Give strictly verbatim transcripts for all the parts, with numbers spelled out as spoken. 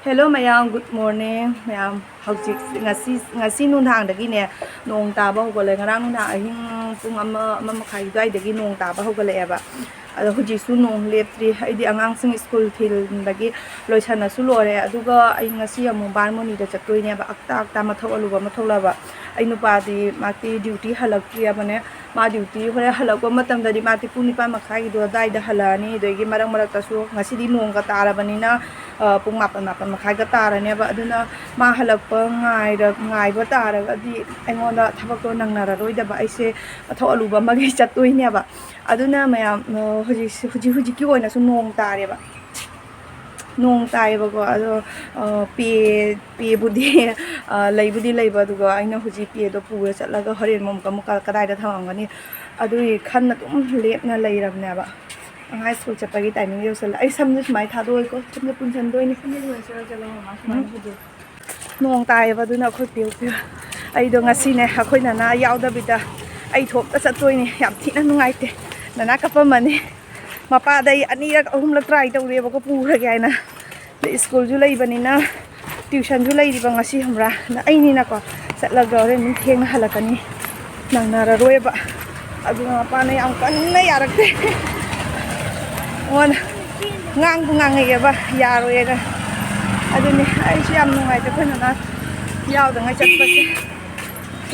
Hello ꯃꯌꯥꯝ, good morning ꯃꯌꯥꯝ꯫ ꯍꯧꯖꯤꯛ ꯉꯁꯤ, ꯉꯁꯤ ꯅꯨꯡꯗꯥꯡꯗꯒꯤꯅꯦ ꯅꯣꯡ ꯇꯥꯕ ꯍꯧꯒꯠꯂꯦ꯫ ꯉꯔꯥꯡ ꯅꯨꯡꯗꯥꯡ ꯑꯍꯤꯡ ꯄꯨꯡ ꯑꯃ, ꯑꯃ ꯃꯈꯥꯏ ꯑꯗꯨꯋꯥꯏꯗꯒꯤ ꯅꯣꯡ ꯇꯥꯕ ꯍꯧꯒꯠꯂꯛꯑꯦꯕ꯫ ꯑꯗꯣ ꯍꯧꯖꯤꯛꯁꯨ ꯅꯣꯡ ꯂꯦꯞꯇ꯭ꯔꯤ꯫ ꯑꯩꯗꯤ ꯑꯉꯥꯡꯁꯤꯡ ꯁ꯭ꯀꯨꯜ ꯊꯤꯟꯕꯒꯤ ꯂꯣꯏꯁꯟꯅꯁꯨ ꯂꯣꯏꯔꯦ꯫ ꯑꯗꯨꯒ ꯑꯩ ꯉꯁꯤ ꯑꯃꯨꯛ ꯕꯥꯔꯃꯣꯅꯤꯗ ꯆꯠꯇꯣꯏꯅꯦꯕ꯫ ꯑꯛꯇ ꯑꯛꯇ ꯃꯊꯧ ꯑꯂꯨꯕ ꯑꯃ ꯊꯣꯛꯂꯕ꯫ ꯑꯩ ꯅꯨꯄꯥꯗꯤ ꯃꯥꯗꯤ ꯗ꯭ꯌꯨꯇꯤ ꯍꯜꯂꯛꯇ꯭ꯔꯤꯕꯅꯦ꯫ ꯃꯥ ꯗ꯭ꯌꯨꯇꯤ ꯍꯣꯔꯦꯟ ꯍꯜꯂꯛꯄ ꯃꯇꯝꯗꯗꯤ ꯃꯥꯗꯤ ꯄꯨꯡ ꯅꯤꯄꯥꯟ ꯃꯈꯥꯏꯒꯤꯗꯣ ꯑꯗꯥꯏꯗ ꯍꯜꯂꯛꯑꯅꯤ꯫ ꯑꯗꯒꯤ ꯃꯔꯛ ꯃꯔꯛꯇꯁꯨ ꯉꯁꯤꯗꯤ ꯅꯣꯡꯒ ꯇꯥꯔꯕꯅꯤꯅ, ꯑ, ꯄꯨꯡ ꯃꯥꯄꯟ, ꯃꯥꯄꯟ ꯃꯈꯥꯏꯒ ꯇꯥꯔꯅꯦꯕ꯫ ꯑꯗꯨꯅ ꯃꯥ ꯍꯜꯂꯛꯄ ꯉꯥꯏꯔ-, ꯉꯥꯏꯕ ꯇꯥꯔꯒꯗꯤ ꯑꯩꯉꯣꯟꯗ ꯊꯕꯛꯇꯣ ꯅꯪꯅꯔꯔꯣꯏꯗꯕ꯫ ꯑꯩꯁꯦ ꯃꯊꯧ ꯑꯂꯨꯕ ꯑꯃꯒꯤ ꯆꯠꯇꯣꯏꯅꯦꯕ꯫ ꯑꯗꯨꯅ ꯃꯌꯥꯝ, ꯑ, ꯍꯧꯖꯤꯛ, ꯍꯧꯖꯤꯛ, ꯍꯧꯖꯤꯛꯀꯤ ꯑꯣꯏꯅꯁꯨ ꯅꯣꯡ ꯇꯥꯔꯦꯕ꯫ ꯅꯣꯡ ꯇꯥꯏꯌꯦꯕꯀꯣ꯫ ꯑꯗꯣ, ꯑ, ꯄꯦ-, ꯄꯦꯕꯨꯗꯤ, ꯑ, ꯂꯩꯕꯨꯗꯤ ꯂꯩꯕ, ꯑꯗꯨꯒ ꯑꯩꯅ ꯍꯧꯖꯤꯛ ꯄꯦꯗꯣ ꯄꯨꯔ ꯆꯠꯂꯒ ꯍꯣꯔꯦꯟ ꯑꯃꯨꯛ, ꯑꯃꯨꯛ ꯀ-, ꯀꯗꯥꯏꯗ ꯊꯝꯃꯝꯒꯅꯤ? ꯑꯗꯨꯒꯤ ꯈꯟꯅ ꯑꯗꯨꯝ ꯂꯦꯞꯅ ꯂꯩꯔꯕꯅꯦꯕ꯫ ꯑꯉꯥꯡ ꯁ꯭ꯀꯨꯜ ꯆꯠꯄꯒꯤ ꯇꯥꯏꯃꯤꯡ ꯌꯧꯁꯜꯂꯛ꯫ ꯑꯩ ꯁꯝꯁꯦ ꯁꯨꯃꯥꯏꯅ ꯊꯥꯗꯣꯛꯑꯣꯏꯀꯣ, ꯁꯝꯁꯦ ꯄꯨꯟꯁꯟꯗꯣꯏꯅꯤ꯫ ꯁꯝꯁꯦ ꯁꯨꯃꯥꯏꯅ ꯆꯠꯂꯣ, ꯃꯃꯥ, ꯁꯨꯃꯥꯏꯅ ꯎꯝ꯫ ꯍꯧꯗꯣꯛ꯫ ꯅꯣꯡ ꯇꯥꯏꯌꯦꯕ, ꯑꯗꯨꯅ ꯑꯩꯈꯣꯏ ꯄꯤꯌꯨ ꯄꯤꯌꯨ꯫ ꯑꯩꯗꯣ ꯉꯁꯤꯅꯦ ꯑꯩꯈꯣꯏ ꯅꯅꯥ ꯌꯥꯎꯗꯕꯤꯗ ꯑꯩ ꯏꯊꯣꯛꯇ ꯆꯠꯇꯣꯏꯅꯦ꯫ ꯌꯥꯝ ꯊꯤꯅ ꯅꯨꯡꯉꯥꯏꯇꯦ꯫ ꯅꯅꯥ ꯀꯞꯄꯝꯃꯅꯤ꯫ ꯃꯄꯥꯗ ꯑꯩ ꯑꯅꯤꯔꯛ ꯑꯍꯨꯝꯂꯛ ꯇ꯭ꯔꯥꯏ ꯇꯧꯔꯦꯕꯀꯣ, ꯄꯨꯔꯒꯦ ꯍꯥꯏꯅ꯫ ꯑꯗꯩ ꯁ꯭ꯀꯨꯜꯁꯨ ꯂꯩꯕꯅꯤꯅ, ꯇ꯭ꯌꯨꯁꯟꯁꯨ ꯂꯩꯔꯤꯕ ꯉꯁꯤ, ꯈꯪꯕ꯭ꯔꯥ? ꯑꯗ ꯑꯩꯅꯤꯅꯀꯣ, ꯆꯠꯂꯒ ꯍꯣꯔꯦꯟ ꯑꯗꯨꯝ ꯊꯦꯡꯅ ꯍꯜꯂꯛꯀꯅꯤ, ꯅꯪꯅꯔꯔꯣꯏꯕ꯫ ꯑꯗꯨꯅ ꯃꯄꯥꯅ ꯌꯥꯝ ꯀꯟꯅ ꯌꯥꯔꯛꯇꯦ꯫ ꯑꯩꯉꯣꯟꯗ ꯉꯥꯡꯕꯨ ꯉꯥꯡꯉꯛꯑꯦꯕ, ꯌꯥꯔꯣꯏꯅ꯫ ꯑꯗꯨꯅꯤ ꯑꯩꯁꯨ ꯌꯥꯝ ꯅꯨꯡꯉꯥꯏꯇꯦ ꯑꯩꯈꯣꯏ ꯅꯅꯥ ꯌꯥꯎꯗꯉꯩ ꯆꯠꯄꯁꯦ꯫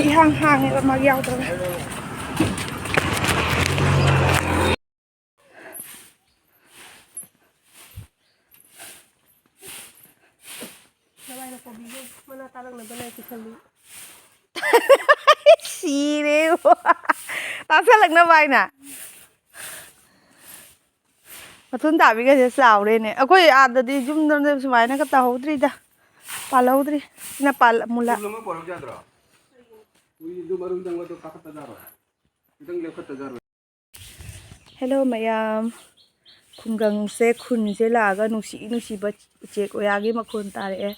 ꯏꯍꯥꯡ ꯍꯥꯡꯉꯦꯕ ꯃꯥꯒꯤ ꯌꯥꯎꯗ꯭ꯔꯒ꯫ ꯅꯃꯥꯏꯅ ꯀꯣꯕꯤꯁꯦ ꯃꯅꯥ ꯇꯥꯔꯛꯅꯕ ꯂꯩꯔꯛꯀꯦ ꯈꯜꯂꯤ꯫ ꯁꯤꯔꯦ ꯏꯕꯣ꯫ ꯇꯥꯁꯜꯂꯛꯅꯕ ꯍꯥꯏꯅ꯫ ꯃꯊꯨꯟ ꯇꯥꯕꯤꯒꯁꯦ ꯆꯥꯎꯔꯦꯅꯦ꯫ ꯑꯩꯈꯣꯏ ꯑꯥꯗꯗꯤ ꯌꯨꯝꯗ ꯁꯨꯃꯥꯏꯅꯒ ꯇꯧꯍꯧꯗ꯭ꯔꯤꯗ꯫ ꯄꯥꯜꯍꯧꯗ꯭ꯔꯤ꯫ ꯁꯤꯅ ꯄꯥꯜ-, ꯃꯨꯜꯂ-꯫ ꯎ ꯑꯃ ꯄꯣꯔꯛ ꯌꯥꯗ꯭ꯔꯣ? ꯎꯏꯗꯨ ꯃꯔꯨ ꯆꯪꯕꯗꯣ ꯀꯥꯈꯠꯇ ꯌꯥꯔꯣꯏ? ꯈꯤꯇꯪ ꯂꯦꯞꯈꯠꯇ ꯌꯥꯔꯣꯏ? ꯍꯦꯜꯂꯣ ꯃꯌꯥꯝ, ꯈꯨꯡꯒꯪꯁꯦ, ꯈꯨꯟꯁꯦ ꯂꯥꯛꯑꯒ ꯅꯨꯡꯁꯤ ꯅꯨꯡꯁꯤꯕ ꯎꯆꯦꯛ ꯋꯥꯌꯥꯒꯤ ꯃꯈꯣꯟ ꯇꯥꯔꯛꯑꯦ꯫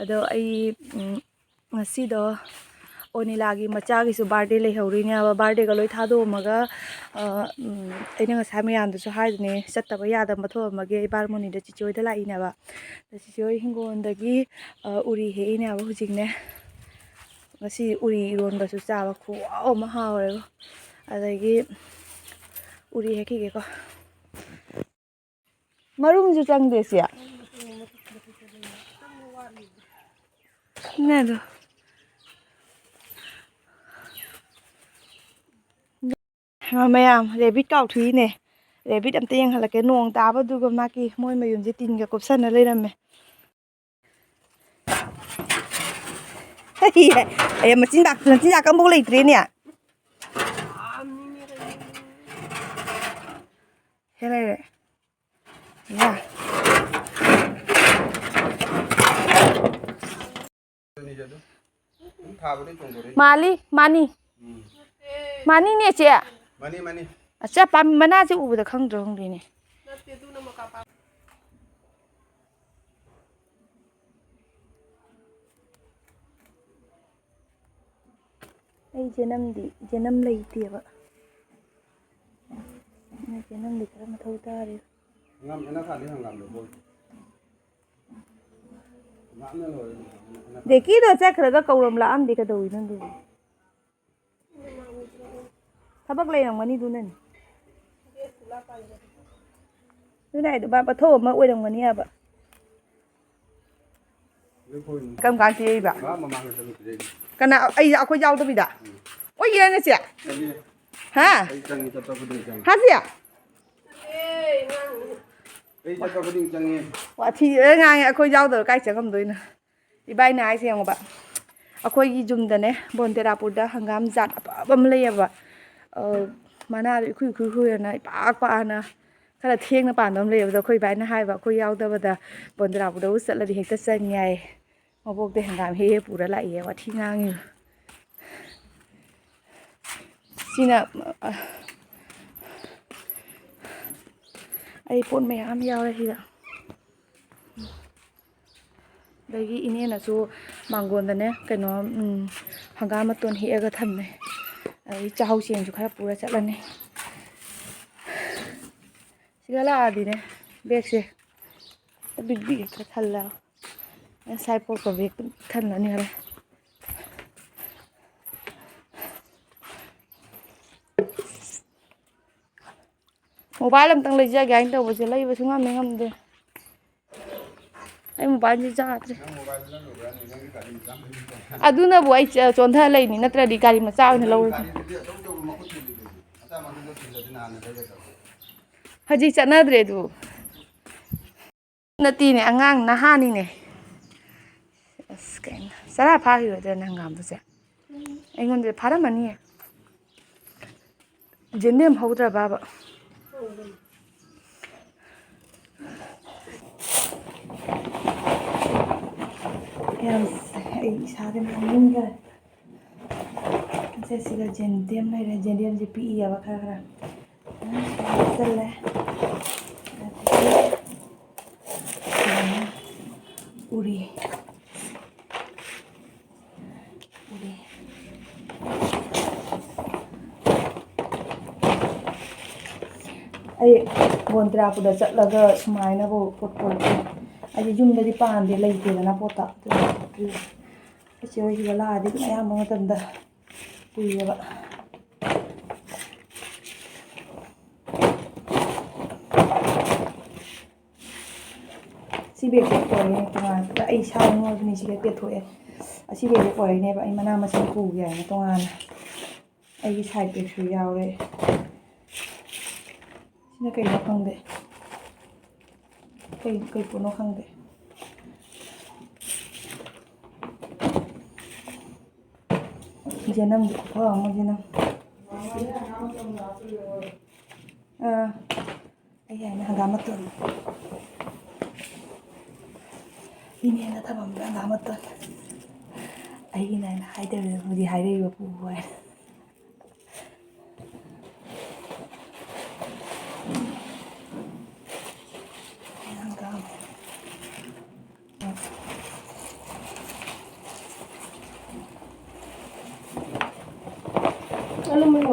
ꯑꯗꯣ ꯑꯩ, ꯎꯝ, ꯉꯁꯤꯗꯣ ꯀꯣꯅꯤꯂꯥꯒꯤ ꯃꯆꯥꯒꯤꯁꯨ ꯕꯥꯔꯗꯦ ꯂꯩꯍꯧꯔꯤꯅꯦꯕ꯫ ꯕꯥꯔꯗꯦꯒ ꯂꯣꯏ ꯊꯥꯗꯣꯛꯑꯝꯃꯒ, ꯑ, ꯎꯝ, ꯑꯩꯅ ꯉꯁꯥꯏ ꯃꯌꯥꯝꯗꯨꯁꯨ ꯍꯥꯏꯗꯨꯅꯦ, ꯆꯠꯇꯕ ꯌꯥꯗꯕ ꯊꯣꯛꯑꯝꯃꯒꯦ, ꯏꯕꯥꯔꯃꯣꯅꯤꯗ ꯆꯤꯆꯦ ꯍꯣꯏꯗ ꯂꯥꯛꯏꯅꯦꯕ꯫ ꯑꯗ ꯆꯤꯆꯦ ꯍꯣꯏ ꯍꯤꯡꯒꯣꯜꯗꯒꯤ, ꯑ, ꯎꯔꯤ ꯍꯦꯛꯏꯅꯦꯕ ꯍꯧꯖꯤꯛꯅꯦ꯫ ꯉꯁꯤ ꯎꯔꯤ ꯏꯔꯣꯟꯕꯁꯨ ꯆꯥꯕ ꯈꯨꯍꯥꯎ ꯑꯃ ꯍꯥꯎꯔꯦꯕ꯫ ꯑꯗꯒꯤ ꯎꯔꯤ ꯍꯦꯛꯈꯤꯒꯦꯀꯣ꯫ ꯃꯔꯨꯝꯁꯨ ꯆꯪꯗꯦ ꯁꯤ꯫ ꯅꯦ ꯑꯗꯣ꯫ ꯍꯩꯃꯥ ꯃꯌꯥꯝ, ꯔꯦꯕꯤꯠ ꯀꯥꯎꯊꯣꯛꯏꯅꯦ꯫ ꯔꯦꯕꯤꯠ ꯑꯝꯇ ꯌꯦꯡꯍꯜꯂꯛꯀꯦ꯫ ꯅꯣꯡ ꯇꯥꯕꯗꯨꯒ ꯃꯥꯒꯤ ꯃꯣꯏ ꯃꯌꯨꯝꯁꯦ ꯇꯤꯟꯒ ꯀꯨꯞꯁꯟꯅ ꯂꯩꯔꯝꯃꯦ꯫ ꯑꯦ, ꯃꯆꯤꯟꯖꯥꯛ, ꯃꯆꯤꯟꯖꯥꯛ ꯑꯃꯐꯥꯎ ꯂꯩꯇ꯭ꯔꯦꯅꯦ꯫ ꯁꯤ ꯂꯩꯔꯦ꯫ ꯌꯥ꯫ ꯃꯥꯜꯂꯤ, ꯃꯥꯅꯤ꯫ ꯃꯥꯅꯤꯅꯦ, ꯆꯦ꯫ ꯃꯥꯅꯤ, ꯃꯥꯅꯤ꯫ ꯑꯆꯥ, ꯄꯥꯝ-, ꯃꯅꯥꯁꯦ ꯎꯕꯗ ꯈꯪꯗ꯭ꯔꯣ ꯈꯪꯗꯦꯅꯦ꯫ ꯑꯩ ꯖꯦꯅꯝꯗꯤ, ꯖꯦꯅꯝ ꯂꯩꯇꯦꯕ꯫ ꯑꯗꯨꯅ ꯖꯦꯅꯝꯗꯤ ꯈꯔ ꯃꯊꯧ ꯇꯥꯔꯦ꯫ ꯍꯪꯒꯥꯝ ꯍꯦꯟꯅ ꯈꯥꯗꯤ ꯍꯪꯒꯥꯝꯗꯣ ꯍꯣꯏ꯫ ꯉꯥꯛꯅ ꯂꯣꯏꯔꯦ꯫ ꯖꯦꯀꯤꯗꯣ ꯆꯠꯈ꯭ꯔꯒ ꯀꯧꯔꯝ ꯂꯥꯛꯑꯝꯗꯦ ꯀꯩꯗꯧꯔꯤꯅꯣ ꯑꯗꯨꯕꯨ? ꯊꯕꯛ ꯂꯩꯔꯝꯒꯅꯤ ꯑꯗꯨꯅꯅꯤ꯫ ꯑꯗꯨꯅ ꯍꯥꯏꯗꯣ ꯃꯥ ꯃꯊꯧ ꯑꯃ ꯑꯣꯏꯔꯝꯒꯅꯤ ꯍꯥꯏꯕ꯫ ꯀꯔꯝ ꯀꯥꯟ ꯄꯤꯔꯛꯏꯕ? ꯃꯥ ꯃꯃꯥꯡꯗ ꯆꯠꯂꯨ ꯄꯤꯔꯛꯏ꯫ ꯀꯅꯥ? ꯑꯩ, ꯑꯩꯈꯣꯏ ꯌꯥꯎꯗꯕꯤꯗ? ꯎꯝ꯫ ꯑꯣꯏ ꯌꯦꯡꯉꯁꯦ꯫ ꯆꯠꯂꯤ꯫ ꯍꯥ? ꯑꯩ ꯆꯪꯉꯤ, ꯆꯠꯄ ꯈꯨꯗꯤꯡ ꯆꯪꯉꯤ꯫ ꯍꯥꯁꯤꯌꯥ? ꯑꯩ ꯆꯠꯄ ꯈꯨꯗꯤꯡ ꯆꯪꯉꯤ꯫ ꯋꯥꯊꯤ ꯂꯣꯏ ꯉꯥꯡꯉꯦ, ꯑꯩꯈꯣꯏ ꯌꯥꯎꯗꯕ ꯀꯥꯏ ꯆꯪꯉꯝꯗꯣꯏꯅꯣ? ꯏꯕꯥꯏꯅ ꯍꯥꯏꯁꯦ ꯌꯦꯡꯉꯣꯕ, ꯑꯩꯈꯣꯏꯒꯤ ꯌꯨꯝꯗꯅꯦ, ꯕꯣꯟꯇꯦꯔꯥꯄꯨꯔꯗ ꯍꯪꯒꯥꯝ ꯖꯥꯠ ꯑꯐꯕ ꯑꯃ ꯂꯩꯌꯦꯕ꯫ ꯑ, ꯃꯅꯥꯗꯣ ꯏꯈꯨ ꯏꯈꯨ ꯏꯈꯨ ꯑꯅ ꯏꯄꯥꯛ ꯄꯥꯛꯑꯅ ꯈꯔ ꯊꯦꯡꯅ ꯄꯥꯟꯕ ꯑꯃ ꯂꯩꯌꯦꯕ꯫ ꯑꯗꯣ ꯑꯩꯈꯣꯏ ꯏꯕꯥꯏꯅ ꯍꯥꯏꯕ, ꯑꯩꯈꯣꯏ ꯌꯥꯎꯗꯕꯗ ꯕꯣꯟꯇꯦꯔꯥꯄꯨꯔꯗꯕꯨ ꯆꯠꯂꯗꯤ ꯍꯦꯛꯇ ꯆꯪꯉꯦ ꯍꯥꯏꯌꯦ꯫ ꯃꯕꯣꯛꯇ ꯍꯪꯒꯥꯝ ꯍꯦꯛ ꯍꯦꯛ ꯄꯨꯔ ꯂꯥꯛꯏꯌꯦ, ꯋꯥꯊꯤ ꯉꯥꯡꯉꯤꯕ꯫ ꯁꯤꯅ, ꯑ, ꯑꯩ ꯄꯣꯠ ꯃꯌꯥꯝ ꯌꯥꯎꯔꯦ ꯁꯤꯗ꯫ ꯑꯗꯒꯤ ꯏꯅꯦꯅꯁꯨ ꯃꯥꯡꯒꯣꯟꯗꯅꯦ ꯀꯩꯅꯣ, ꯎꯝ, ꯍꯪꯒꯥꯝ ꯃꯇꯣꯟ ꯍꯦꯛꯑꯒ ꯊꯝꯃꯦ꯫ ꯑꯗꯒꯤ ꯆꯥꯛꯍꯥꯎ ꯆꯦꯡꯁꯨ ꯈꯔ ꯄꯨꯔ ꯆꯠꯂꯅꯤ꯫ ꯁꯤꯗ ꯂꯥꯛꯑꯗꯤꯅꯦ ꯕꯦꯒꯁꯦ ꯕꯤꯛ ꯕꯤꯛ ꯍꯦꯛꯇ ꯊꯜꯂꯦ꯫ ꯉꯁꯥꯏ ꯄꯣꯛꯄ ꯕꯦꯒ ꯊꯜꯂꯅꯤ ꯍꯣꯔꯦꯟ꯫ ꯃꯣꯕꯥꯏꯜ ꯑꯝꯇꯪ ꯂꯩꯖꯒꯦ ꯍꯥꯏꯅ ꯇꯧꯕꯁꯦ ꯂꯩꯕꯁꯨ ꯉꯝꯃꯦ ꯉꯝꯗꯦ꯫ ꯑꯩ ꯃꯣꯕꯥꯏꯜꯁꯦ ꯌꯥꯗ꯭ꯔꯦ꯫ ꯑꯗꯨꯅꯕꯨ ꯑꯩ ꯆ-, ꯆꯣꯟꯊ ꯂꯩꯅꯤ, ꯅꯠꯇ꯭ꯔꯗꯤ ꯒꯥꯔꯤ ꯃꯆꯥ ꯑꯣꯏꯅ ꯂꯧꯔꯅꯤ꯫ ꯍꯧꯖꯤꯛ ꯆꯠꯅꯗ꯭ꯔꯦ ꯑꯗꯨ꯫ ꯅꯠꯇꯦꯅꯦ, ꯑꯉꯥꯡ ꯅꯍꯥꯅꯤꯅꯦ꯫ ꯑꯁ, ꯀꯩꯅꯣ, ꯆꯔꯥ ꯐꯥꯈꯤꯔꯣꯏꯗ꯭ꯔꯅꯦ ꯍꯪꯒꯥꯝꯗꯨꯁꯦ? ꯑꯩꯉꯣꯟꯗ ꯐꯥꯔꯝꯃꯅꯤꯌꯦ꯫ ꯌꯦꯟꯗꯦꯝ ꯍꯧꯗ꯭ꯔꯕꯕ? ꯌꯥꯝ, ꯑꯩ ꯏꯁꯥꯗ ꯃꯥꯡꯅꯤꯡꯈ꯭ꯔꯦ꯫ ꯁꯦ ꯁꯤꯗ ꯌꯦꯟꯗꯦꯝ ꯂꯩꯔꯦ꯫ ꯌꯦꯟꯗꯦꯝꯁꯦ ꯄꯤꯛꯏꯑꯕ ꯈꯔ ꯈꯔ꯫ ꯍꯥꯞꯆꯜꯂꯦ꯫ ꯑꯗꯒꯤ ꯁꯤꯗꯅ ꯎꯔꯤ꯫ ꯎꯔꯤ꯫ ꯑꯩ ꯕꯣꯟꯇ꯭ꯔꯥꯄꯨꯗ ꯆꯠꯂꯒ ꯁꯨꯃꯥꯏꯅꯕꯨ ꯄꯣꯠ ꯄꯣꯔꯛꯑꯦ꯫ ꯑꯩꯗꯤ ꯌꯨꯝꯗꯗꯤ ꯄꯥꯟꯗꯦ, ꯂꯩꯇꯦꯗꯅ ꯄꯣꯠꯇ꯫ ꯑꯗꯨꯅ ꯏꯆꯦ ꯍꯣꯏꯒꯤꯗ ꯂꯥꯛꯑꯗꯤ ꯑꯗꯨꯝ ꯑꯌꯥꯝꯕ ꯃꯇꯝꯗ ꯄꯨꯏꯌꯦꯕ꯫ ꯁꯤ ꯕꯦꯒꯁꯦ ꯄꯣꯔꯛꯏꯅꯦ ꯇꯣꯉꯥꯟꯅ꯫ ꯑꯩ ꯏꯁꯥ ꯃꯣꯠꯄꯅꯤ ꯁꯤꯒ ꯄꯦꯊꯣꯛꯑꯦ꯫ ꯑꯁꯤ ꯕꯦꯒꯁꯦ ꯄꯣꯔꯛꯏꯅꯦꯕ ꯑꯩ ꯃꯅꯥ ꯃꯁꯤꯡ ꯄꯨꯒꯦ ꯍꯥꯏꯅ ꯇꯣꯉꯥꯟꯅ꯫ ꯑꯩꯒꯤ ꯁꯥꯏꯠ ꯕꯦꯒꯁꯨ ꯌꯥꯎꯔꯦ꯫ ꯁꯤꯅ ꯀꯩꯅꯣ ꯈꯪꯗꯦ꯫ ꯀꯩ, ꯀꯩ ꯄꯣꯠꯅꯣ ꯈꯪꯗꯦ꯫ ꯌꯦꯅꯝꯗꯤ ꯈꯨꯐ ꯑꯃ ꯌꯦꯅꯝ꯫ ꯑꯥ, ꯑꯩ ꯍꯥꯏꯅ ꯍꯪꯒꯥꯝ ꯃꯇꯣꯟ꯫ ꯏꯅꯦꯅ ꯊꯝꯃꯝꯕ ꯍꯪꯒꯥꯝ ꯃꯇꯣꯟ꯫ ꯑꯩꯒꯤꯅ ꯍꯥꯏꯅ ꯍꯥꯏꯗꯕꯤꯗꯕꯨꯗꯤ ꯍꯥꯏꯔꯛꯏꯕ ꯄꯨ ꯍꯥꯏꯅ꯫ ꯍꯪꯒꯥꯝ꯫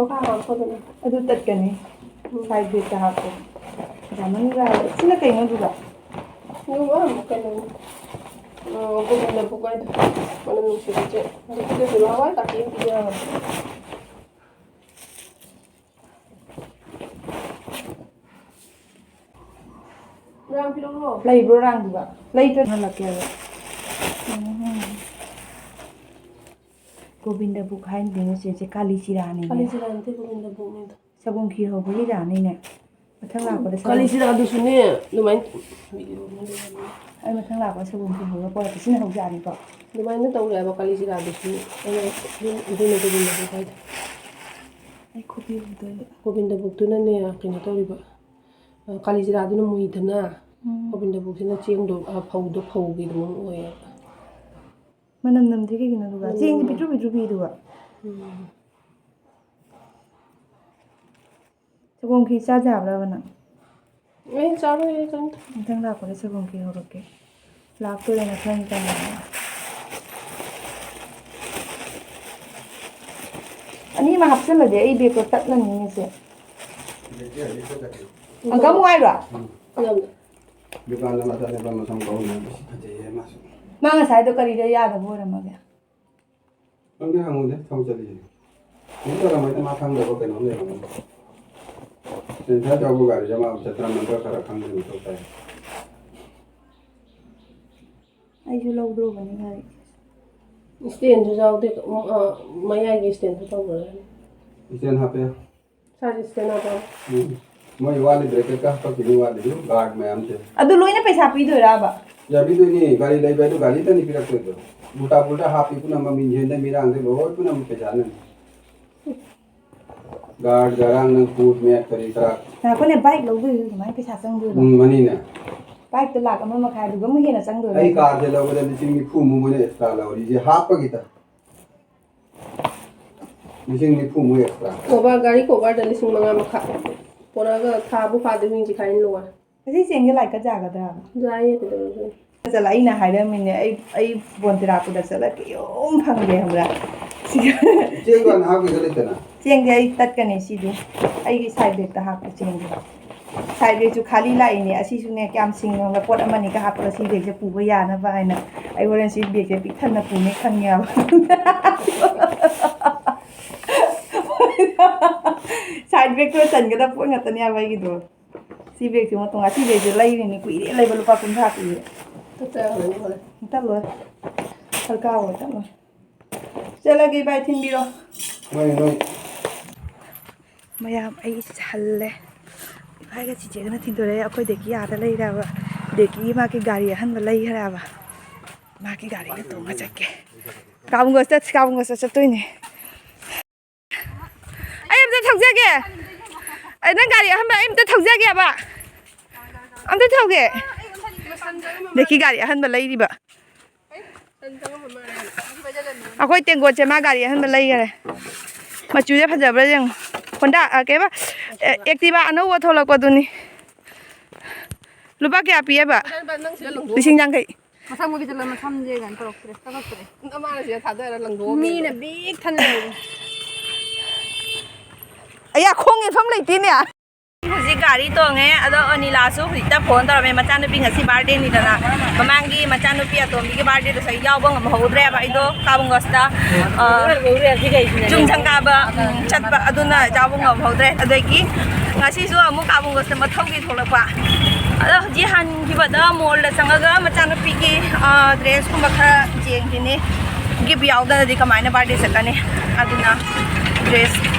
ꯃꯈꯥ ꯍꯥꯞꯄꯗꯨꯅ꯫ ꯑꯗꯨ ꯇꯠꯀꯅꯤ꯫ ꯎꯝ꯫ Side back ꯇ ꯍꯥꯞꯄꯣ꯫ ꯌꯥꯝꯃꯟꯈ꯭ꯔꯦ ꯍꯥꯏꯕ꯫ ꯁꯤꯅ ꯀꯩꯅꯣ ꯑꯗꯨꯒ? ꯑꯗꯨꯒ ꯑꯃꯨꯛ ꯀꯩꯅꯣꯅꯤ꯫ ꯑ, ꯒꯣꯕꯤꯟꯗ ꯚꯣꯒ ꯍꯥꯏꯗꯣ꯫ ꯃꯅꯝ ꯅꯨꯡꯁꯤꯕꯁꯦ꯫ ꯍꯧꯖꯤꯛꯀꯤꯗꯨꯁꯨ ꯅꯍꯥꯟꯋꯥꯏ ꯀꯥꯇꯤ ꯑꯃ ꯄꯤꯖꯕꯅꯦ꯫ ꯔꯥꯡ ꯄꯤꯔꯛꯎꯔꯣ? ꯂꯩꯕ꯭ꯔꯣ ꯔꯥꯡꯗꯨꯒ? ꯂꯩꯇ꯭ꯔ ꯍꯜꯂꯛꯀꯦꯕ꯫ ꯎꯝ꯫ ꯒꯣꯕꯤꯟꯗ ꯚꯣꯒ ꯍꯥꯏꯅꯗꯦꯅꯦ ꯆꯦꯆꯦ, ꯀꯥꯂꯤ ꯆꯤꯔꯥꯅꯤꯅꯦ꯫ ꯀꯥꯂꯤ ꯆꯤꯔꯥ ꯅꯠꯇꯦ, ꯒꯣꯕꯤꯟꯗ ꯚꯣꯒꯅꯤꯗ꯫ ꯁꯒꯣꯝ ꯈꯤꯔ ꯍꯧꯕꯒꯤ ꯌꯥꯅꯤꯅꯦ꯫ ꯃꯊꯪ ꯂꯥꯛꯄꯗ ꯁꯒꯣꯝ ꯀꯥꯂꯤ ꯆꯤꯔꯥꯗꯨꯁꯨꯅꯦ, ꯑꯗꯨꯃꯥꯏꯅ video ꯑꯃ ꯂꯩꯔꯝꯃꯦ꯫ ꯑꯩ ꯃꯊꯪ ꯂꯥꯛꯄꯗ ꯁꯒꯣꯝ ꯈꯤꯔ ꯍꯧꯔꯒ ꯄꯣꯔꯛꯀꯦ꯫ ꯁꯤꯅ ꯍꯧꯖꯤꯛ ꯌꯥꯅꯤꯀꯣ? ꯑꯗꯨꯃꯥꯏꯅ ꯇꯧꯔꯦ ꯍꯥꯏꯕ ꯀꯥꯂꯤ ꯆꯤꯔꯥꯗꯨꯁꯨ꯫ ꯑꯩꯅ ꯑꯗꯨ-, ꯑꯗꯨꯅ ꯒꯣꯕꯤꯟꯗ ꯚꯣꯒ ꯍꯥꯏꯗꯣ꯫ ꯑꯩ ꯈꯨꯕꯤ ꯍꯧꯗꯣꯏꯅꯦ꯫ ꯒꯣꯕꯤꯟꯗ ꯚꯣꯒꯇꯨꯅꯅꯦ ꯀꯩꯅꯣ ꯇꯧꯔꯤꯕ, ꯑ, ꯀꯥꯂꯤ ꯆꯤꯔꯥꯗꯨꯅ ꯃꯨꯏꯗꯅ, ꯎꯝ꯫ ꯒꯣꯕꯤꯟꯗ ꯚꯣꯒꯁꯤꯅ ꯆꯦꯡꯗꯣ, ꯑ, ꯐꯧꯗꯣ ꯐꯧꯒꯤ ꯑꯗꯨꯝ ꯑꯣꯏꯌꯦꯕ꯫ ꯃꯅꯝ ꯅꯝꯗ꯭ꯔꯤ ꯀꯩꯒꯤꯅꯣ ꯑꯗꯨꯒ? ꯎꯝ꯫ ꯆꯦꯡꯗꯤ ꯄꯤꯛꯇ꯭ꯔꯨ ꯄꯤꯛꯇ꯭ꯔꯨ ꯄꯤꯗꯨꯒ꯫ ꯎꯝ꯫ ꯁꯪꯒꯣꯝ ꯈꯤꯔ ꯆꯥꯖꯦ ꯍꯥꯏꯕ꯭ꯔꯕ ꯅꯪ? ꯑꯩ ꯆꯥꯔꯣꯏ, ꯑꯩ ꯆꯥꯅꯤꯡꯗꯦ꯫ ꯃꯊꯪ ꯂꯥꯛꯄꯗ ꯁꯪꯒꯣꯝ ꯈꯤꯔ ꯍꯧꯔꯛꯀꯦ꯫ ꯂꯥꯛꯇꯣꯔꯦ ꯃꯊꯪ ꯇꯥꯏꯝ꯫ ꯑꯅꯤꯃꯛ ꯍꯥꯞꯆꯜꯂꯗꯤ ꯑꯩ ꯕꯦꯒꯇꯣ ꯇꯠꯂꯅꯤꯅꯦ ꯆꯦ꯫ ꯑꯪꯀꯜ ꯑꯃꯨꯛ ꯍꯥꯏꯔꯣ? ꯎꯝ꯫ ꯌꯥꯝꯅ꯫ ꯗꯨꯀꯥꯟꯗ ꯃꯆꯥꯅꯨꯄꯥ ꯃꯁꯝ ꯀꯛꯍꯟꯕ ꯁꯤ ꯐꯖꯩꯌꯦ ꯃꯥꯁꯨ꯫ ꯃꯥ ꯉꯁꯥꯏꯗꯣ ꯀꯔꯤꯗ ꯌꯥꯗꯕ ꯑꯣꯏꯔꯝꯃꯒꯦ? ꯈꯪꯗꯦ, ꯍꯪꯉꯨꯗꯦ, ꯊꯕꯛ ꯆꯠꯂꯤꯁꯤꯅꯦ꯫ ꯀꯩꯝ ꯇꯧꯔꯝꯃꯣꯏꯗ, ꯃꯥ ꯈꯪꯗꯕ ꯀꯩꯅꯣꯝ ꯂꯩꯔꯝꯒꯅꯤ꯫ ꯁꯦꯟꯁꯔ ꯇꯧꯕ ꯒꯥꯔꯤꯁꯦ ꯃꯥ ꯆꯠꯄ꯭ꯔꯥ ꯅꯝꯕꯔ ꯈꯔ ꯈꯪꯗꯦ ꯃꯊꯧ ꯇꯥꯏ꯫ ꯑꯩꯁꯨ ꯂꯧꯗ꯭ꯔꯣꯕꯅꯤ ꯒꯥꯔꯤ꯫ ꯏꯁꯇꯦꯟꯁꯨ ꯌꯥꯎꯗꯦ, ꯎꯝ, ꯑ, ꯃꯌꯥꯏꯒꯤ ꯏꯁꯇꯦꯟꯁꯨ ꯇꯧꯈ꯭ꯔꯦ꯫ ꯏꯁꯇꯦꯟ ꯍꯥꯞꯄꯦ꯫ ꯁꯥꯏꯠ ꯏꯁꯇꯦꯟ ꯍꯥꯞꯄꯦ꯫ ꯎꯝ꯫ ꯃꯣꯏ ꯋꯥꯠꯂꯤ, ꯕ꯭ꯔꯦꯀꯦꯠꯀ ꯍꯥꯞꯄꯛꯈꯤꯅꯤ ꯋꯥꯠꯂꯤ, ꯒꯥꯔꯗ ꯃꯌꯥꯝꯁꯦ꯫ ꯑꯗꯨ ꯂꯣꯏꯅ ꯄꯩꯁꯥ ꯄꯤꯗꯣꯏꯔꯕ? ꯌꯥꯕꯤꯗꯣꯏꯅꯤ, ꯒꯥꯔꯤ ꯂꯩꯕ ꯍꯥꯏꯗꯣ ꯒꯥꯔꯤꯗꯅꯤ ꯄꯤꯔꯛꯇꯣꯏꯗꯣ꯫ ꯎꯜꯇꯥ ꯄꯨꯜꯇꯥ ꯍꯥꯞꯄꯤ ꯄꯨꯝꯅꯃꯛ, ꯃꯤꯡꯁꯦꯟꯗꯩ ꯃꯤꯔꯥꯡꯗꯩ ꯂꯣꯏ ꯄꯨꯝꯅꯃꯛ ꯄꯩꯁꯥꯅꯅꯤ꯫ ꯒꯥꯔꯗ, ꯒꯔꯥꯡ, ꯅꯪ ꯀꯣꯠ ꯃꯦꯠ ꯀꯔꯤ ꯀꯔꯥ꯫ ꯉꯥꯏꯈꯣꯅꯦ, ꯕꯥꯏꯛ ꯂꯧꯗꯣꯏꯁꯨ ꯑꯗꯨꯃꯥꯏꯅ ꯄꯩꯁꯥ ꯆꯪꯗꯣꯏꯔꯣ? ꯎꯝ, ꯃꯅꯤꯅꯦ꯫ ꯕꯥꯏꯛꯇꯣ ꯂꯥꯛ ꯑꯃ ꯃꯈꯥꯏ ꯑꯗꯨꯒ ꯑꯃꯨꯛ ꯍꯦꯟꯅ ꯆꯪꯗꯣꯏꯔꯣ? ꯑꯩ ꯀꯥꯔꯁꯦ ꯂꯧꯕꯗ ꯂꯤꯁꯤꯡ ꯅꯤꯐꯨꯃꯨꯛ ꯃꯣꯏꯅ ꯑꯦꯛꯁꯇ꯭ꯔꯥ ꯂꯧꯔꯤꯁꯦ ꯍꯥꯞꯄꯒꯤꯗ꯫ ꯂꯤꯁꯤꯡ ꯅꯤꯐꯨꯃꯨꯛ ꯑꯦꯛꯁꯇ꯭ꯔꯥ꯫ ꯀꯣꯚꯔ, ꯒꯥꯔꯤ ꯀꯣꯚꯔꯗ ꯂꯤꯁꯤꯡ ꯃꯉꯥ ꯃꯈꯥꯏ꯫ ꯄꯣꯔꯛꯑꯒ ꯊꯥꯕꯨ ꯐꯥꯗ꯭ꯔꯤ ꯃꯤꯡꯁꯦ ꯈꯥꯏꯅ ꯂꯣꯏꯔꯦ꯫ ꯉꯁꯤ ꯆꯦꯡꯁꯦ ꯂꯥꯏꯛꯀ ꯌꯥꯒꯗ꯭ꯔꯥ? ꯌꯥꯏꯌꯦ, ꯀꯩꯗꯧꯔꯒꯦ? ꯆꯠꯂ ꯑꯩꯅ ꯍꯥꯏꯔꯝꯃꯤꯅꯦ, ꯑꯩ, ꯑꯩ ꯕꯣꯟꯇꯤꯔꯥꯄꯨꯔꯗ ꯆꯠꯂ ꯀꯩꯌꯣꯝ ꯐꯪꯗꯦ ꯈꯪꯕ꯭ꯔꯥ? ꯁꯤꯒ ꯆꯦꯡ ꯗꯨꯀꯥꯟ ꯍꯥꯞꯈꯤꯗ ꯂꯩꯇꯅ? ꯆꯦꯡꯗꯤ ꯑꯩ ꯇꯠꯀꯅꯤ ꯁꯤꯗꯤ꯫ ꯑꯩꯒꯤ side bagꯇ ꯍꯥꯞꯄ ꯆꯦꯡꯗꯤ꯫ Side bagꯁꯨ ꯈꯥꯂꯤ ꯂꯥꯛꯏꯅꯦ꯫ ꯑꯁꯤꯁꯨꯅꯦ ꯀꯌꯥꯝ ꯁꯤꯡꯉꯤ ꯈꯪꯕ꯭ꯔꯥ? ꯄꯣꯠ ꯑꯃꯅꯤꯒ ꯍꯥꯞꯄꯒ ꯁꯤ bagꯁꯦ ꯄꯨꯕ ꯌꯥꯅꯕ ꯍꯥꯏꯅ꯫ ꯑꯩ ꯍꯣꯔꯦꯟ ꯁꯤ bagꯁꯦ ꯄꯤꯛ ꯊꯟꯅ ꯄꯨꯅꯤ ꯈꯪꯉꯦꯕ꯫ Side bagꯇꯨꯗ ꯆꯟꯒꯗꯕ ꯄꯣꯠ ꯉꯥꯛꯇꯅꯦ ꯍꯥꯏꯕ ꯑꯩꯒꯤꯗꯣ꯫ ꯁꯤ bagꯁꯤ ꯑꯃ ꯇꯣꯉꯥꯟ-, ꯁꯤ bagꯁꯦ ꯂꯩꯔꯤꯅꯤ, ꯀꯨꯏꯔꯦ ꯂꯩꯕ, ꯂꯨꯄꯥ ꯀꯨꯟꯊ꯭ꯔꯥ ꯄꯤꯌꯦ꯫ ꯇꯠꯂꯣꯏ꯫ ꯁꯔꯀꯥꯔ ꯑꯣꯏ ꯇꯠꯂꯣꯏ꯫ ꯆꯠꯂꯒꯦ ꯏꯕꯥꯏ, ꯊꯤꯟꯕꯤꯔꯣ꯫ ꯍꯣꯏ, ꯍꯣꯏ꯫ ꯃꯌꯥꯝ ꯑꯩ ꯍꯜꯂꯦ꯫ ꯏꯕꯥꯏꯒ ꯆꯤꯆꯦꯒꯅ ꯊꯤꯟꯗꯣꯔꯛꯑꯦ꯫ ꯑꯩꯈꯣꯏ ꯗꯦꯀꯤ ꯑꯥꯗ ꯂꯩꯔꯦꯕ꯫ ꯗꯦꯀꯤ ꯃꯥꯒꯤ ꯒꯥꯔꯤ ꯑꯍꯟꯕ ꯂꯩꯈ꯭ꯔꯦꯕ꯫ ꯃꯥꯒꯤ ꯒꯥꯔꯤꯗ ꯇꯣꯡꯉ ꯆꯠꯀꯦ꯫ ꯀꯥꯕꯨꯡꯒ ꯆꯠ-, ꯀꯥꯕꯨꯡꯒ ꯆꯠ-, ꯆꯠꯇꯣꯏꯅꯦ꯫ ꯑꯩ ꯑꯝꯇ ꯊꯧꯖꯒꯦ꯫ ꯑꯩ ꯅꯪ ꯒꯥꯔꯤ ꯑꯍꯟꯕ ꯑꯩ ꯑꯝꯇ ꯊꯧꯖꯒꯦꯕ꯫ ꯑꯝꯇ ꯊꯧꯒꯦ꯫ ꯗꯦꯀꯤ ꯒꯥꯔꯤ ꯑꯍꯟꯕ ꯂꯩꯔꯤꯕ꯫ ꯑꯩꯈꯣꯏ ꯇꯦꯡꯒꯣꯠꯁꯦ ꯃꯥ ꯒꯥꯔꯤ ꯑꯍꯟꯕ ꯂꯩꯈꯔꯦ꯫ ꯃꯆꯨꯁꯦ ꯐꯖꯕ꯭ꯔꯥ ꯌꯦꯡꯉꯣ꯫ ꯍꯣꯟꯗꯥ, ꯑ, ꯀꯩꯕ? ꯑꯦ, Activa ꯑꯅꯧꯕ ꯊꯣꯛꯂꯛꯄꯗꯨꯅꯤ꯫ ꯂꯨꯄꯥ ꯀꯌꯥ ꯄꯤꯌꯦꯕ? ꯂꯤꯁꯤꯡ ꯌꯥꯡꯈꯩ꯫ ꯃꯁꯥ ꯃꯣꯏꯒꯤ ꯆꯠꯂ ꯃꯁꯝꯁꯦ ꯀꯩꯅꯣ ꯇꯧꯔꯛꯇ꯭ꯔꯦ, ꯀꯛꯂꯛꯇ꯭ꯔꯦ꯫ ꯃꯥꯅ ꯁꯤꯗ ꯊꯥꯗꯔ ꯂꯪꯊꯣꯛꯑꯝꯃꯦ꯫ ꯃꯤꯅ ꯕꯤꯛ ꯊꯟꯅ ꯂꯩꯔꯦ꯫ ꯑꯌꯥ, ꯈꯣꯡ ꯌꯦꯠꯐꯝ ꯂꯩꯇꯦꯅꯦ꯫ ꯍꯧꯖꯤꯛ ꯒꯥꯔꯤ ꯇꯣꯡꯉꯦ, ꯑꯗꯣ ꯑꯅꯤꯂꯥꯁꯨ ꯍꯧꯖꯤꯛꯇ phone ꯇꯧꯔꯝꯃꯦ, ꯃꯆꯥꯅꯨꯄꯤ ꯉꯁꯤ birthdayꯅꯤꯗꯅ꯫ ꯃꯃꯥꯡꯒꯤ ꯃꯆꯥꯅꯨꯄꯤ ꯑꯇꯣꯝꯕꯤꯒꯤ birthdayꯗꯁꯨ ꯑꯩ ꯌꯥꯎꯕ ꯉꯝꯍꯧꯗ꯭ꯔꯦꯕ, ꯑꯩꯗꯣ ꯀꯥꯕꯨꯡꯒꯁꯇ, ꯑ, ꯌꯨꯝ ꯁꯪꯒꯥꯕ, ꯎꯝ, ꯆꯠꯄ, ꯑꯗꯨꯅ ꯌꯥꯎꯕ ꯉꯝꯍꯧꯗ꯭ꯔꯦ꯫ ꯑꯗꯒꯤ ꯉꯁꯤꯁꯨ ꯑꯃꯨꯛ ꯀꯥꯕꯨꯡꯒꯁꯇ ꯃꯊꯧꯒꯤ ꯊꯣꯛꯂꯛꯄ꯫ ꯑꯗꯣ ꯍꯧꯖꯤꯛ ꯍꯟꯈꯤꯕꯗ mallꯗ ꯆꯪꯉꯒ ꯃꯆꯥꯅꯨꯄꯤꯒꯤ, ꯑ, dressꯀꯨꯝꯕ ꯈꯔ ꯌꯦꯡꯈꯤꯅꯤ꯫ Gift ꯌꯥꯎꯗꯅꯗꯤ ꯀꯃꯥꯏꯅ birthday ꯆꯠꯀꯅꯤ? ꯑꯗꯨꯅ dress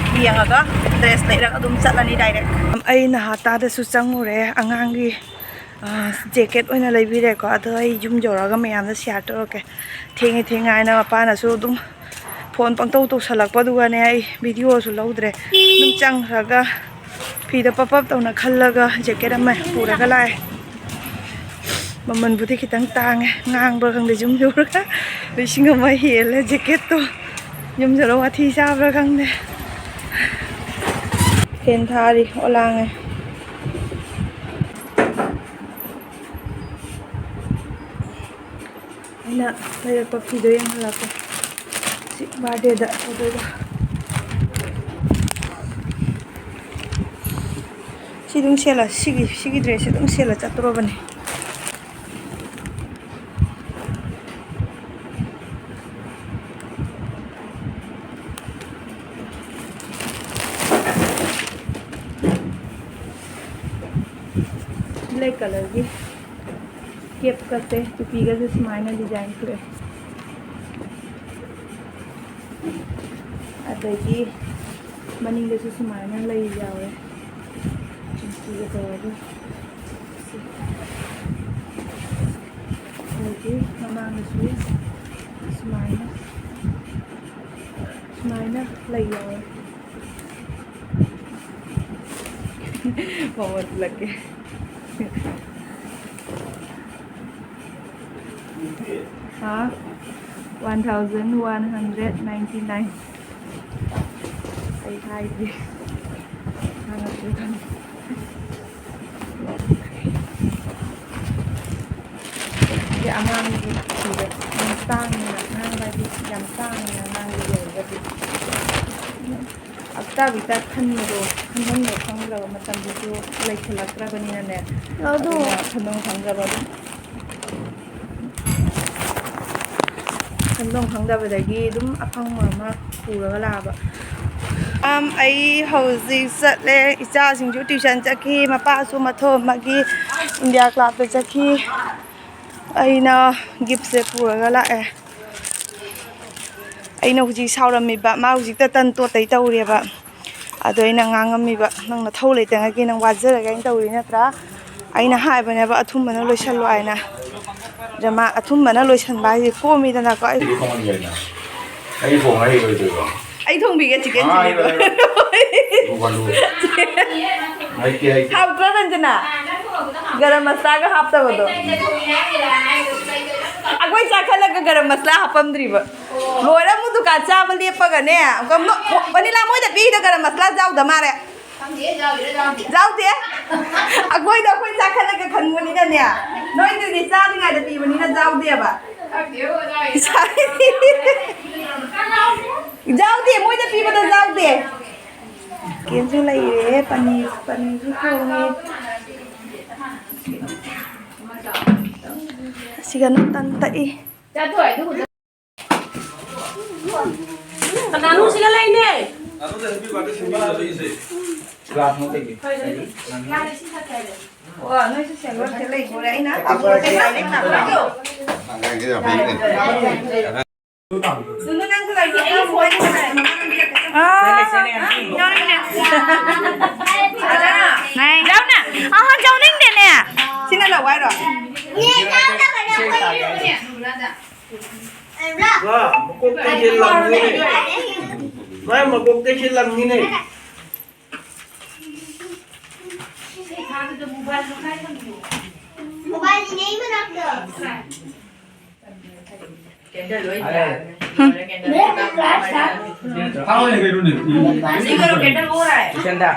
ꯌꯦꯡꯉꯒ dress ꯂꯩꯔꯒ ꯑꯗꯨꯝ ꯆꯠꯂꯅꯤ direct꯫ ꯑꯩ ꯅꯍꯥꯇꯥꯗꯁꯨ ꯆꯪꯉꯨꯔꯦ꯫ ꯑꯉꯥꯡꯒꯤ, ꯑ, jacket ꯑꯣꯏꯅ ꯂꯩꯕꯤꯔꯦꯀꯣ꯫ ꯑꯗꯣ ꯑꯩ ꯌꯨꯝ ꯌꯧꯔꯒ ꯃꯌꯥꯝꯗ share ꯇꯧꯔꯛꯀꯦ꯫ ꯊꯦꯡꯉꯦ ꯊꯦꯡꯉꯦ ꯍꯥꯏꯅ ꯃꯄꯥꯅꯁꯨ ꯑꯗꯨꯝ phone ꯄꯪꯇꯧ ꯇꯧꯁꯜꯂꯛꯄꯗꯨꯒꯅꯦ ꯑꯩ videoꯁꯨ ꯂꯧꯗ꯭ꯔꯦ꯫ ꯑꯗꯨꯝ ꯆꯪꯈ꯭ꯔꯒ ꯐꯤꯗꯣ ꯄꯞ ꯄꯞ ꯇꯧꯅ ꯈꯜꯂꯒ jacket ꯑꯃ ꯄꯨꯔꯒ ꯂꯥꯛꯑꯦ꯫ ꯃꯃꯜꯕꯨꯗꯤ ꯈꯤꯇꯪ ꯇꯥꯡꯉꯦ, ꯉꯥꯡꯕ꯭ꯔꯥ ꯈꯪꯗꯦ ꯌꯨꯝ ꯌꯧꯔꯒ꯫ ꯂꯤꯁꯤꯡ ꯑꯃ ꯍꯦꯜꯂꯦ jacketꯇꯣ꯫ ꯌꯨꯝ ꯌꯧꯔꯒ ꯋꯥꯊꯤ ꯆꯥꯕ꯭ꯔꯥ ꯈꯪꯗꯦ꯫ Fan ꯊꯥꯔꯤ, ꯑꯣꯂꯥꯡꯉꯦ꯫ ꯑꯩꯅ ꯂꯩꯔꯛꯄ ꯐꯤꯗꯣ ꯌꯦꯡꯍꯜꯂꯛꯀꯦ꯫ ꯁꯤ birthdayꯗ ꯇꯧꯗꯣꯏꯕ꯫ ꯑꯗꯨꯝ ꯁꯦꯠꯂ, ꯁꯤꯒꯤ, ꯁꯤꯒꯤ dress ꯁꯦ ꯑꯗꯨꯝ ꯁꯦꯠꯂ ꯆꯠꯇꯣꯔꯕꯅꯦ꯫ Black colour ꯒꯤ cap ꯀꯁꯦ, ꯇꯨꯄꯤꯒꯁꯦ ꯁꯨꯃꯥꯏꯅ design ꯊꯣꯛꯑꯦ꯫ ꯑꯗꯒꯤ ꯃꯅꯤꯡꯗꯁꯨ ꯁꯨꯃꯥꯏꯅ ꯂꯩ ꯌꯥꯎꯋꯦ꯫ ꯆꯤꯡꯀꯤꯒ ꯇꯧꯔꯒ꯫ ꯑꯗꯒꯤ ꯃꯃꯥꯡꯗꯁꯨ ꯁꯨꯃꯥꯏꯅ, ꯁꯨꯃꯥꯏꯅ ꯂꯩ ꯌꯥꯎꯋꯦ꯫ ꯃꯉꯣꯟ ꯎꯠꯂꯛꯀꯦ꯫ ꯍꯥ? One thousand one hundred ninety nine꯫ ꯑꯩ ꯍꯥꯏꯗ꯭ꯔꯤ꯫ ꯍꯪꯉꯛꯇ꯭ꯔꯤ ꯈꯪꯗꯦ꯫ ꯁꯤ ꯑꯉꯥꯡꯒꯤ ꯐꯤꯗꯣ ꯌꯥꯝ ꯇꯥꯡꯉꯤꯅ, ꯑꯉꯥꯡ ꯍꯥꯏꯗꯤ ꯌꯥꯝ ꯇꯥꯡꯉꯤꯅ ꯑꯉꯥꯡꯒꯤ ꯌꯧꯔꯒꯗꯤ꯫ ꯍꯞꯇꯥ ꯈꯟꯕꯗꯣ, ꯈꯟꯐꯝꯗꯣ ꯈꯪꯗ꯭ꯔꯕ, ꯃꯇꯝꯗꯨꯁꯨ ꯂꯩꯁꯤꯜꯂꯛꯇ꯭ꯔꯕꯅꯤꯅꯅꯦ꯫ ꯑꯗꯨ ꯑꯗꯨꯅ ꯈꯟꯐꯝ ꯈꯪꯗ꯭ꯔꯕ ꯑꯗꯨꯝ꯫ ꯈꯟꯐꯝ ꯈꯪꯗꯕꯗꯒꯤ ꯑꯗꯨꯝ ꯑꯐꯪꯕ ꯑꯃ ꯄꯨꯔꯒ ꯂꯥꯛꯑꯕ꯫ ꯑꯝ, ꯑꯩ ꯍꯧꯖꯤꯛ ꯆꯠꯂꯦ꯫ ꯏꯆꯥꯁꯤꯡꯁꯨ tuition ꯆꯠꯈꯤ, ꯃꯄꯥꯁꯨ ꯃꯊꯧ ꯑꯃꯒꯤ India club ꯇ ꯆꯠꯈꯤ꯫ ꯑꯩꯅ gift ꯁꯦ ꯄꯨꯔꯒ ꯂꯥꯛꯑꯦ꯫ ꯑꯩꯅ ꯍꯧꯖꯤꯛ ꯁꯥꯎꯔꯝꯃꯤꯕ, ꯃꯥ ꯍꯧꯖꯤꯛꯇ ꯇꯟ ꯇꯣꯠꯇꯩ ꯇꯧꯔꯤꯑꯕ꯫ ꯑꯗꯣ ꯑꯩꯅ ꯉꯥꯡꯉꯝꯃꯤꯕ, "ꯅꯪ ꯅꯊꯧ ꯂꯩꯇꯉꯩꯒꯤ ꯅꯪ ꯋꯥꯖꯔꯒ ꯑꯩꯅ ꯇꯧꯔꯤ ꯅꯠꯇ꯭ꯔꯥ?" ꯑꯩꯅ ꯍꯥꯏꯕꯅꯦꯕ, "ꯑꯊꯨꯝꯕꯅ ꯂꯣꯏꯁꯜꯂꯣ" ꯍꯥꯏꯅ꯫ ꯑꯗ ꯃꯥ ꯑꯊꯨꯝꯕꯅ ꯂꯣꯏꯁꯟꯕ ꯍꯥꯏꯁꯦ ꯀꯣꯝꯃꯤꯗꯅꯀꯣ꯫ ꯑꯩ ꯑꯩꯗꯤ ꯊꯣꯡꯍꯟꯒꯦ ꯍꯥꯏꯅ꯫ ꯑꯩ ꯊꯣꯡꯉ ꯍꯩꯔꯣꯏꯗꯣꯏꯔꯣ? ꯑꯩ ꯊꯣꯡꯕꯤꯒꯦ chicken ꯆꯤꯂꯤꯗꯣ꯫ ꯍꯩꯔꯣꯏ, ꯍꯩꯔꯣꯏ꯫ ꯂꯨ ꯕꯥꯂꯨ꯫ ꯍꯩꯇꯦ, ꯍꯩꯇꯦ꯫ ꯍꯥꯎꯇ꯭ꯔꯣ ꯔꯟꯖꯅꯥ? ꯒꯔꯝ ꯃꯁꯂꯥꯒ ꯍꯥꯞꯇꯕꯗꯣ꯫ ꯑꯩꯈꯣꯏ ꯆꯥꯈꯠꯂꯒ ꯒꯔꯝ ꯃꯁꯂꯥ ꯍꯥꯞꯄꯝꯗ꯭ꯔꯤꯕ꯫ ꯂꯣꯏꯔ ꯑꯃꯨꯛ ꯗꯨꯀꯥꯟ ꯆꯥꯕ ꯂꯦꯞꯄꯒꯅꯦ, ꯑꯃꯨꯛꯀ ꯅꯣ-, ꯚꯅꯤꯂꯥ ꯃꯣꯏꯗ ꯄꯤꯔꯤꯗꯣ ꯒꯔꯝ ꯃꯁꯂꯥ ꯌꯥꯎꯗ ꯃꯥꯜꯂꯦ꯫ ꯌꯥꯎꯗꯦ? ꯑꯩꯈꯣꯏꯗ ꯑꯩꯈꯣꯏ ꯆꯥꯈꯠꯂꯒ ꯈꯪꯕꯅꯤꯅꯅꯦ, ꯅꯣꯏꯗꯗꯤ ꯆꯥꯗ꯭ꯔꯤꯉꯩꯗ ꯄꯤꯕꯅꯤꯅ ꯌꯥꯎꯗꯦꯕ꯫ ꯌꯥꯎꯗꯦ, ꯃꯣꯏꯗ ꯄꯤꯕꯗꯣ ꯌꯥꯎꯗꯦ꯫ ꯀꯦꯟꯁꯨ ꯂꯩꯔꯦ, ꯄꯅꯤꯔ, ꯄꯅꯤꯔꯁꯨ ꯊꯣꯡꯉꯦ꯫ ꯑꯁꯤꯒꯅ ꯇꯟ ꯇꯛꯏ꯫ ꯀꯅꯥꯅꯣ ꯁꯤꯗ ꯂꯩꯅꯦ? ꯀ꯭ꯂꯥꯁ ꯅꯠꯇꯦ꯫ ꯑꯣ, ꯅꯣꯏꯁꯨ ꯁꯦꯡꯗꯣꯛ ꯁꯦꯡ ꯂꯩꯕꯣꯔꯦ꯫ ꯑꯩꯅ ꯑꯉꯥꯡꯒꯤ ꯌꯥꯝ ꯐꯩꯅꯦ꯫ ꯅꯨꯅꯨ, ꯅꯪꯁꯨ ꯂꯩꯕ꯭ꯔꯣ? ꯑꯥ, ꯌꯥꯎꯅꯤꯡꯗꯦ꯫ ꯌꯥꯎꯅ꯫ ꯑꯍꯥ, ꯌꯥꯎꯅꯤꯡꯗꯦꯅꯦ꯫ ꯁꯤꯅ ꯂꯧ ꯍꯥꯏꯔꯣ? ꯃꯥ ꯃꯀꯣꯛꯇꯩꯁꯦ ꯂꯪꯉꯤꯅꯦ꯫ ꯃꯥꯏ ꯃꯀꯣꯛꯇꯩꯁꯦ ꯂꯪꯉꯤꯅꯦ꯫ ꯃꯣꯕꯥꯏꯜ ꯂꯩ ꯃꯅꯥꯛꯇ꯫ ꯀꯦꯟꯗꯜ ꯂꯣꯏ ꯊꯥꯜꯂꯦ꯫ ꯀꯦꯟꯗꯜ ꯊꯥꯜꯂꯦ꯫ ꯁꯤ ꯀꯩꯅꯣ, ꯀꯦꯟꯗꯜ ꯑꯣ ꯍꯥꯏ꯫ ꯀꯦꯟꯗꯜ꯫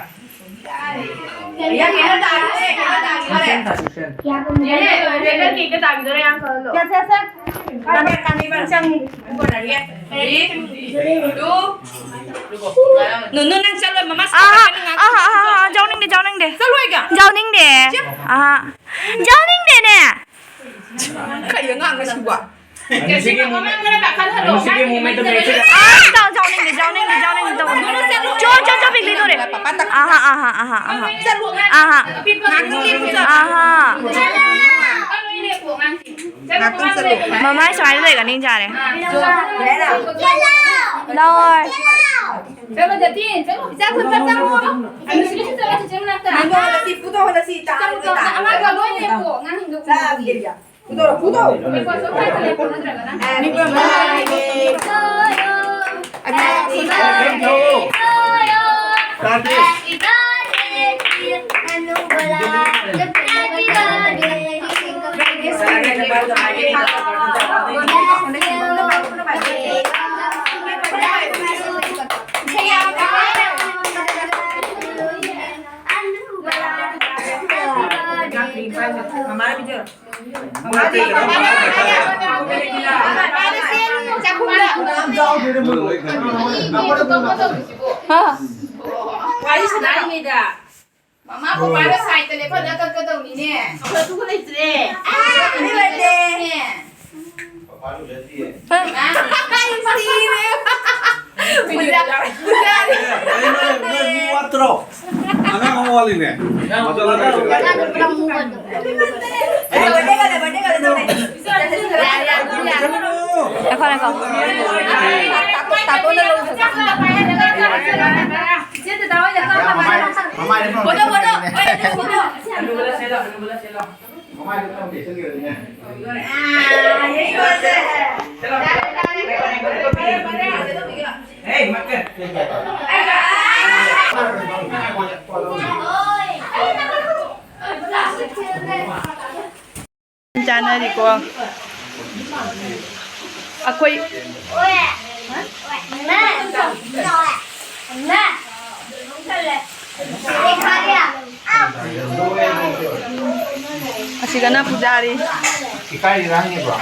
ꯌꯥ, ꯀꯦꯟꯗꯜ ꯊꯥꯜꯂꯦ, ꯀꯦꯟꯗꯜ ꯊꯥꯜꯂꯦ꯫ ꯀꯦꯟꯗꯜ ꯀꯦꯛꯇ ꯊꯥꯟꯈꯤꯗꯣꯔꯦ, ꯌꯥꯝ ꯐꯕ ꯂꯣ꯫ ꯁꯦ, ꯁꯦ, ꯁꯦ꯫ ꯀꯥꯟꯅ ꯀꯥꯟꯅ ꯏꯕꯥꯅꯤ ꯆꯪꯉꯤ꯫ Ready? Two. ꯅꯨꯅꯨ, ꯅꯪ ꯆꯠꯂꯣ, ꯃꯃꯥ ꯑꯍꯥ, ꯁꯥꯎꯔꯛꯀꯅꯤ ꯉꯥꯛꯇ꯫ ꯑꯍꯥ, ꯑꯍꯥ, ꯑꯍꯥ, ꯌꯥꯎꯅꯤꯡꯗꯦ, ꯌꯥꯎꯅꯤꯡꯗꯦ꯫ ꯆꯠꯂꯣꯏꯒ꯫ ꯌꯥꯎꯅꯤꯡꯗꯦ꯫ ꯆꯦ꯫ ꯑꯍꯥ꯫ ꯌꯥꯎꯅꯤꯡꯗꯦꯅꯦ꯫ ꯀꯩ ꯑꯉꯥꯡꯅꯣ ꯁꯤꯕꯣ? ꯉꯁꯤꯒꯤ ꯃꯣꯃꯦꯟ-, ꯉꯁꯤꯒꯤ ꯃꯣꯃꯦꯟꯠꯇꯣ ꯃꯦꯠꯁꯤꯗ꯫ ꯑꯥ, ꯆꯥꯎ, ꯆꯥꯎꯅꯤꯡꯗꯦ, ꯆꯥꯎꯅꯤꯡꯗꯦ, ꯆꯥꯎꯅꯤꯡꯗꯦ ꯇꯧꯕꯅꯦ꯫ ꯆꯣ, ꯆꯣ, ꯆꯣ, ꯄꯤꯛꯂꯤꯗꯣꯔꯦ꯫ ꯑꯍꯥ, ꯑꯍꯥ, ꯑꯍꯥ, ꯑꯍꯥ꯫ ꯑꯍꯥ꯫ ꯉꯥꯛꯇꯪ ꯆꯠꯂꯨ꯫ ꯃꯃꯥꯏ ꯁꯨꯃꯥꯏꯅ ꯂꯩꯒꯅꯤ ꯌꯥꯔꯦ꯫ ꯂꯣꯏ꯫ ꯆꯠꯂꯣ, ꯖꯇꯤꯟ, ꯆꯠꯂꯣ꯫ ꯏꯆꯥ ꯊꯣꯏꯕ, ꯆꯪꯉꯣ꯫ ꯑꯅꯨꯁ꯭ꯔꯤꯁꯨ ꯆꯠꯂꯣ, ꯆꯤꯆꯦ ꯃꯅꯥꯛꯇ꯫ ꯅꯪ ꯍꯜꯂꯁꯤ, ꯄꯨꯊꯣꯛ ꯍꯜꯂꯁꯤ, ꯆꯥ ꯆꯠꯂꯣ, ꯆꯠꯂꯣ꯫ ꯑꯃꯒ ꯂꯣꯏ ꯂꯦꯞꯄꯣ, ꯑꯉꯥꯡꯁꯤꯡꯗꯣ꯫ ꯆꯥ, ꯄꯨꯊꯣꯛ, ꯄꯨꯊꯣꯛ꯫ ꯂꯦꯞꯄꯣ, ꯁꯣꯝ ꯁꯥꯏꯗꯇ ꯂꯦꯞꯄꯣ, ꯅꯠꯇ꯭ꯔꯒꯅ꯫ Happy birthday. ꯍꯥ꯫ ꯋꯥꯔꯤ ꯁꯥꯟꯅꯔꯤꯉꯩꯗ ꯃꯃꯥ ꯄꯄꯥꯒ ꯁꯥꯏꯠꯇ ꯂꯦꯞꯍꯜꯂ ꯀꯛꯀꯗꯧꯅꯤꯅꯦ꯫ ꯑꯩꯈꯣꯏ ꯑꯗꯨꯒ ꯂꯩꯇ꯭ꯔꯦ꯫ Happy birthday꯫ ꯄꯨꯖꯥ-, ꯄꯨꯖꯥꯔꯤ꯫ ꯅꯣꯏ ꯃꯤ ꯋꯥꯠꯇ꯭ꯔꯣ? ꯑꯉꯥꯡ ꯑꯃ ꯋꯥꯠꯂꯤꯅꯦ꯫ ꯑꯩꯈꯣꯏꯅꯀꯣ꯫ ꯕꯣꯗꯣ, ꯕꯣꯗꯣ꯫ ꯆꯥꯅꯔꯤꯀꯣ꯫ ꯑꯩꯈꯣꯏ ꯑꯁꯤꯒꯅ ꯄꯨꯖꯥꯔꯤ꯫ ꯏꯀꯥꯏꯔꯤꯔꯥ ꯍꯪꯉꯤꯕ꯭ꯔꯣ?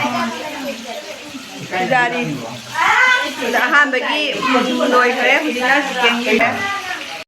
ꯄꯨꯖꯥꯔꯤ꯫ ꯑꯗ ꯑꯍꯥꯟꯕꯒꯤ ꯂꯣꯏꯈ꯭ꯔꯦ, ꯍꯧꯖꯤꯛꯅ ꯆꯤꯀꯦꯟꯒꯤ꯫